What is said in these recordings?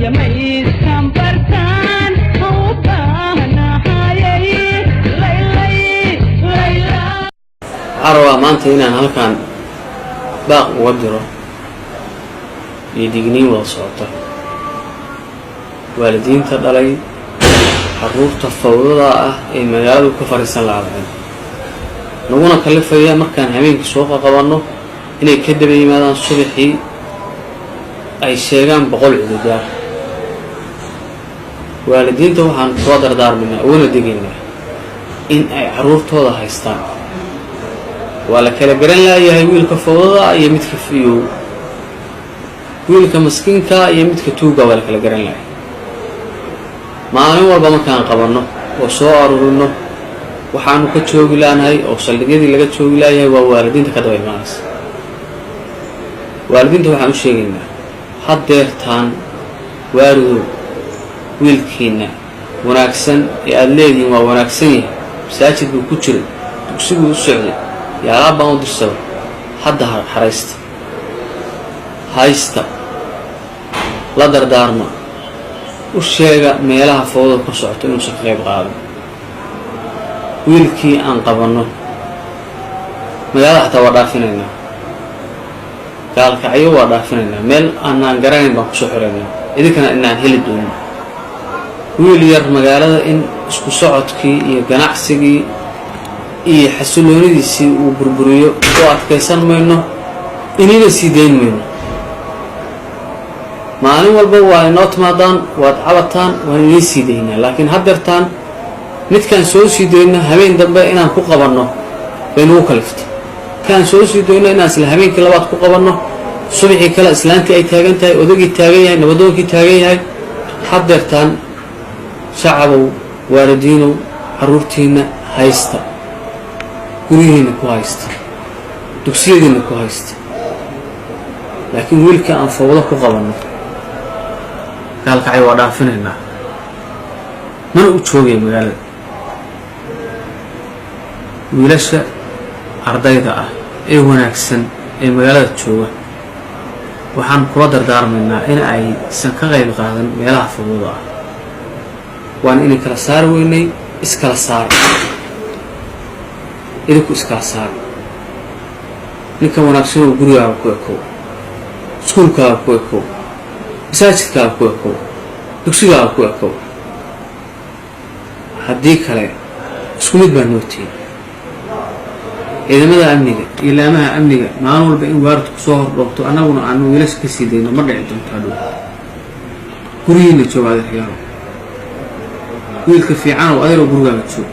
Iyo mayskan bartaan u baahnahayay laylay layla. Waxaan rabaa maanta inaan halkan baaq uga diro iyo digniin wada socota waalidiinta dhalay carruurta fawdada ah ee magaaladu ka fariisan laadayn, naguna kalifaya markaan habeenkii soo qaqabanno inay ka daba yimaadaan subaxii, ay sheegaan 100 cududaar. Waalidiinta waxaan kula dardaarmaynaa, uguna digaynaa in ay carruurtooda haystaan. Waa la kala garan laayahay wiilka fawdada iyo midka fiyow, wiilka maskiinka iyo midka tuuga, waa la kala garan laayay. Maalin walba markaan qabanno oo soo aruurino, waxaanu ka joogi laanahay oo saldhigyadii laga joogi laayahay waa waalidiinta ka daba imaanaysa. Waalidiinta waxaan u sheegaynaa haddeertaan, waalidow, wiilkiina wanaagsan ee aada leedihiin waa wanaagsan yahay, masaajid buu ku jiray, dugsiguu u socday iyo alaab baan u dirsada, hadda xaraysta, haysta, la dardaarma, u sheega meelaha fawdada ka socoto inuusan ka qayb qaadan. Wiilkii aan qabanno magaalada xataa waa dhaafinaynaa, Gaalkacyo waa dhaafinaynaa, meel aanaan garanayn baan kusoo xiraynaa, idinkana inaan heli doonin. Wiil yar magaalada in isku socodkii iyo ganacsigii iyo xasiloonidiisii uu burburiyo u adkaysan mayno, inina sii dayn mayno. Maalin walba waa inoo timaadaan, waad cabataan, waan idiin sii daynaa, laakiin haddeertaan midkaan soo sii dayno habeen dambe inaan ku qabanno bay nagu kaliftay. Kaan soo sii dayno inaan isla habeenkii labaad ku qabanno, subaxii kale islaantii ay taagan tahay, odagii taagan yahay, nabadoonkii taagan yahay. Haddeertaan shacabow, waalidiinow, carruurtiinna haysta, guryihiinna ku haysta, dugsiyadiinna ku haysta, laakiin wiilka aan fawdo ku qabanno Gaalkacyo waa dhaafinaynaa, mana u joogaya magaalada. Wiilasha ardayda ah ee wanaagsan ee magaalada jooga waxaan kula dardaarmaynaa in aysan ka qayb qaadan meelaha fawdada ah. Waan inay kala saari weynay, iskala saara idinku, iskala saara. Ninkan wanaagsan oo gurigaaga ku ekow, iskuulkaaga ku ekow, masaajidkaaga ku ekow, dugsigaaga ku ekow. Haddii kale isku mid baa nootihin. Ciidamada amniga iyo laamaha amniga maalin walba in waaridku kusoo hordhoobto, annaguna aanu wiilasha ka sii dayno, ma dhici doonto. Hadhow guryihiina jooga, adeeryaalo, wiilka fiicanow, adeeroo, gurigaaga joog.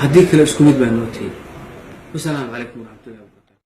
Haddii kale isku mid baa nootihin. Wasalaamu calaykum waraxmatullahi wabarakatu.